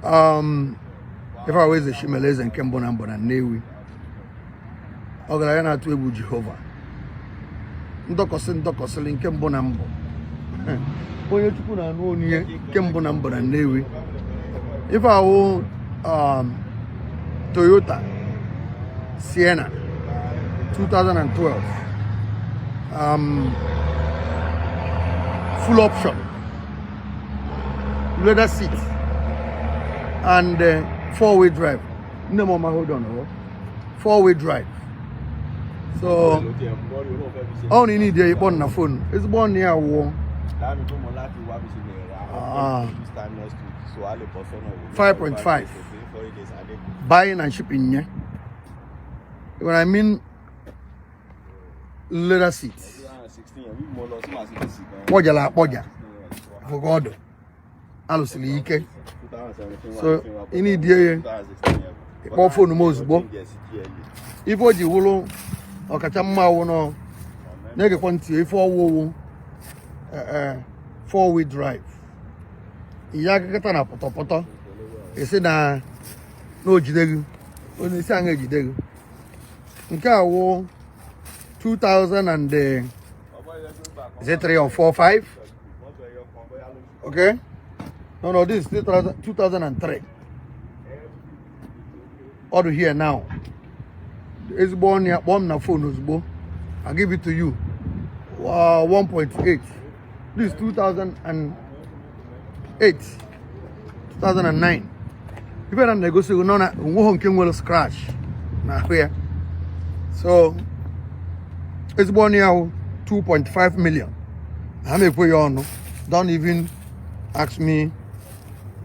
Ife a wụ Eze Chimeleze nke mbụ na mbụ na Nnewi, ọgaranya na-atụ egwu Jehova, ndọkọsị ndọkọsịrị nke mbụ na mbụ, onye Chukwu na-anụ onu ya nke mbụ na mbụ na Nnewi. Ife a wụ Toyota Sienna 2012, full option, leather seat and four-way drive. Nne m ọma, hold on, oh. Four-way drive. So ọ na need ya, ịkpọ na phone. Ezigbo ọnụ ya wụ 5.5, buying and shipping nye. When I mean leather seat, kpọjara akpọja, fụga ọdụ alụsịrị ike. So ị na-edie ya, ịkpọ phone m ozugbo. Ife o ji wụrụ ọkacha mma wụ nọ na-egekwa ntị, ife ọwụwụ four wheel drive. Ihe akịkịta na pọtọpọtọ esi na na ojide gị, onye isi aṅa ejide gị. Nke a wụ 2000 and is it 3 or 4, 5? Okay, no, this is 2000, 2003. Ọ dị here now. Ezigbo ọnụ ya, kpọọ m na phone ozugbo, I give it to you 1.8. This is 2008, 2009. Ife na na-egosi gị nọ na onweghị nke nwere scratch na ahụ ya. So ezigbo ọnụ ya wụ 2.5 million. Ha m ekwe ya ọnụ. Don't even ask me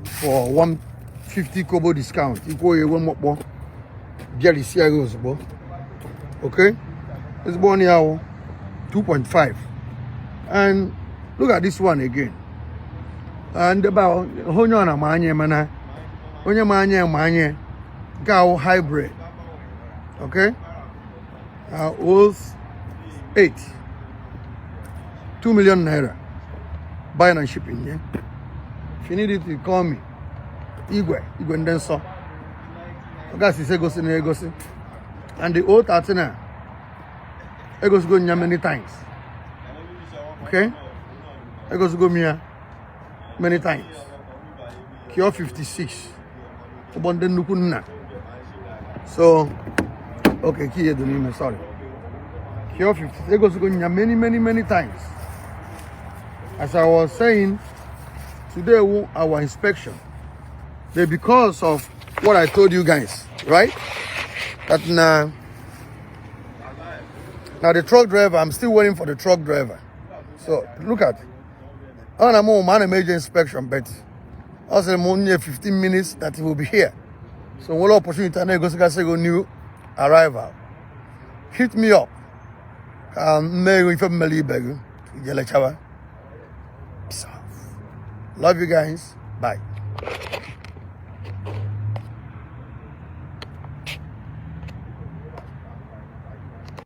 for 150 kobo discount. Ikwuo ya, ewe mkpọkpọ bịarisi ya gị ozugbo. Okay, ezigbo ọnụ ya wụ 2.5. And look at this one again. And ebe a, onye ọ na-ama anya, mana onye ma anya ma anya. Nke a wụ hybrid, okay, 8, 2 million naira, buying and shipping. Yeah, if you need it, you call me. Igwe igwe ndị nsọ, ọ gasị ise egosi na egosi. And the old 13 a egosigo nya many times. Okay, egosigo m ya many times. Kio 56, ụgbọ ndị nnukwu nna. So okay, kiye dị n'ime, sorry. Kio 56 egosigo nya many, many, many times. As I was saying, today wụ our inspection. But because of what I told you guys, right, that now the truck driver, I'm still waiting for the truck driver. So look at ọ na mụ ma na major inspection, but ọ sịrị m nye 15 minutes that he will be here. So nwere opportunity a na-egosigasị go new arrival. Hit me up ka m mee ife mmeli ibe gị ijelechawa. Peace out. Love you guys. Bye.